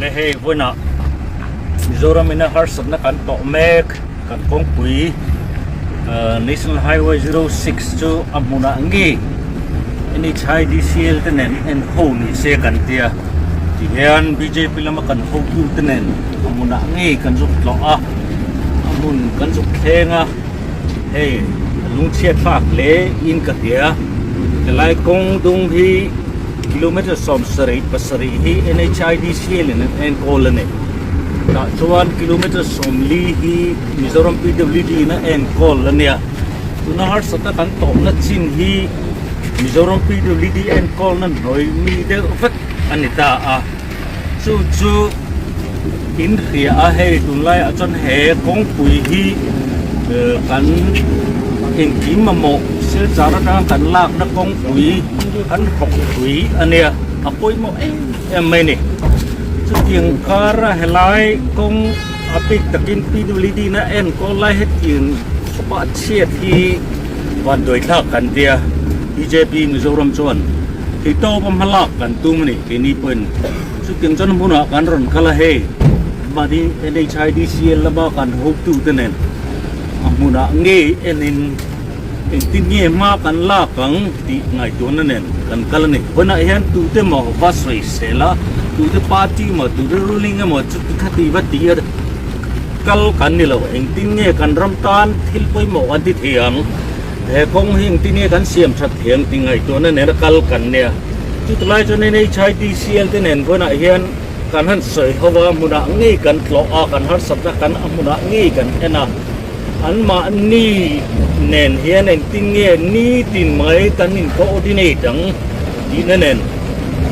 Le hei vawiinah Mizoram ina harsatna kan tawh mek kan kawngpui National Highway 06 chu a hmunah nge NHIDCL te nen en ho ni se kan tia tihian bjp lama kan hotu te nen a hmunah nge kan zuk tlawh a a hmun kan zuk thleng a hei a lungchhiat thlak hle in ka hria helai kawng dung hi Kilometre 77 hi NHIDCL in an enkawl a ni. Tah chuan kilometre 40 hi Mizoram PWD in a enkawl a nia. Tuna harsatna kan tawhna chin hi Mizoram PWD enkawlna hnuai mi deuh vek a ni ta a. Chu chu in hria a hei tunlaiah chuan he kawngpui hi kan engkim mamawh silchar atanga kan lakna kawngpui kan hawk pui a nia a pawimawh em em mai a ni. Chutiang kara helai kawng a bik takin PWD na enkawl lai hetiang khawpa chhiat hi vanduai thlak kan tia bjp Mizoram chuan Theihtawpa hma lak kan tum a ni keini pawhin chutiang chuan hmunah kan rawn kal a hei mahni NHIDCL lama kan hotu te nen a hmunah ngei enin engtin nge hma kan lak ang tih ngaihtuahna nen kan kal a ni. Vawiinah hian tute maw va sawisel a tute party maw tute ruling emaw chuti khati va ti a kal kan ni lo engtin nge kan ram tan thil pawimawh kan ti thei ang. He kawng hi engtin nge kan siam that thei ang tih ngaihtuahna nena kal kan nia. Chutilai chuan NHIDCL te nen vawiinah hian kan han sawi ho a, hmunah ngei kan tlawh a, kan harsatna kan a hmunah ngei kan en a. Anmahni nen hian engtin nge nitin mai kan in coordinate ang tihna nen.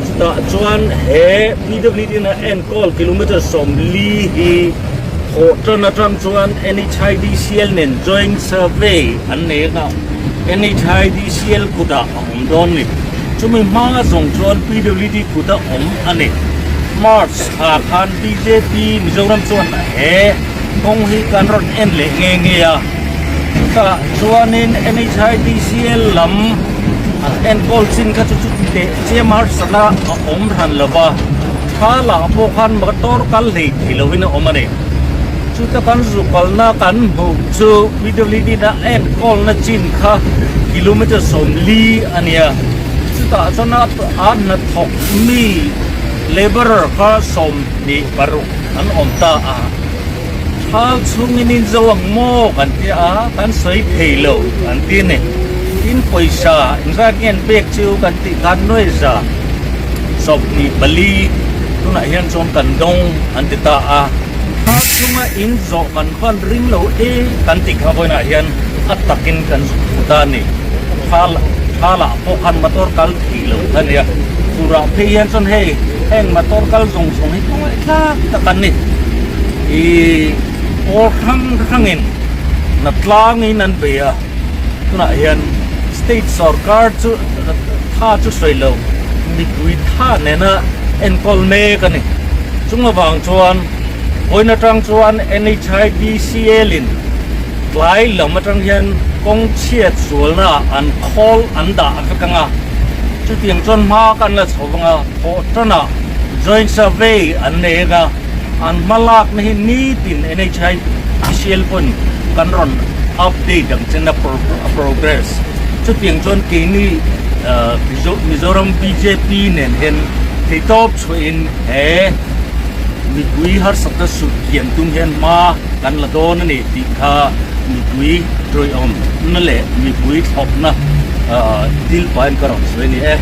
Chutah chuan he PWD na enkawl kilometre 40 hi thawh tan atang chuan NHIDCL nen joint survey an nei anga NHIDCL kutah a awm dawn ni. Chumi hma zawng chuan PWD kut a awm a ni. March thla khan bjp Mizoram chuan he kawng hi kan rawn en leh nge nge a. Chutah chuanin NHIDCL lam an enkawl chin kha chu chuti teh chiam harsatna a awm hran lo va, thla lah pawh khan motor kal hlei thei lovin a awm a ni. Chuta kan zu kalna kan hmuh chu PWD na enkawlna chin kha kilometre 40 a nia. Chutah chuan a hnathawk mi labourer kha 26 an awm ta a. Thal chhungin in zo ang maw kan ti a, kan sawi thei lo an ti a ni. Tin pawisa engzat nge an pek chu kan tih khan nuai za 24 tunah hian chuan kan dawng an ti ta a. Thal chhunga in zawh kan hman ring lo e kan tih kha vawiinah hian a takin kan zuk thu ta a ni. Thal thalah pawh khan motor kal thei lo kha nia. Turah phei hian chuan hei heng motor kal zawng zawng hi khawngaih tlak tak an ni. Ih pawl hrang hrangin na tlangin an bei a tunah hian state sorkar chu tha chu sawi lo mipui tha nena enkawl mek a ni. Chung avang chuan vawiin atang chuan NHIDCL in tlai lam atang hian kawng chhiat zualna an khawl an dah vek ang a, chutiang chuan hma kan la chho vang a, thawh tanah joint survey an nei ang a, an hma lakna hi nitin NHIDCL pawhin kan rawn update ang chen a progress. Chutiang chuan keini Mizoram bjp nen hian theihtawp chhuahin he mipui harsatna sut kian tum hian hma kan la dawn a ni tih kha mipui tawihawmna leh mipui thlawpna thil pahin ka rawn sawi a ni e.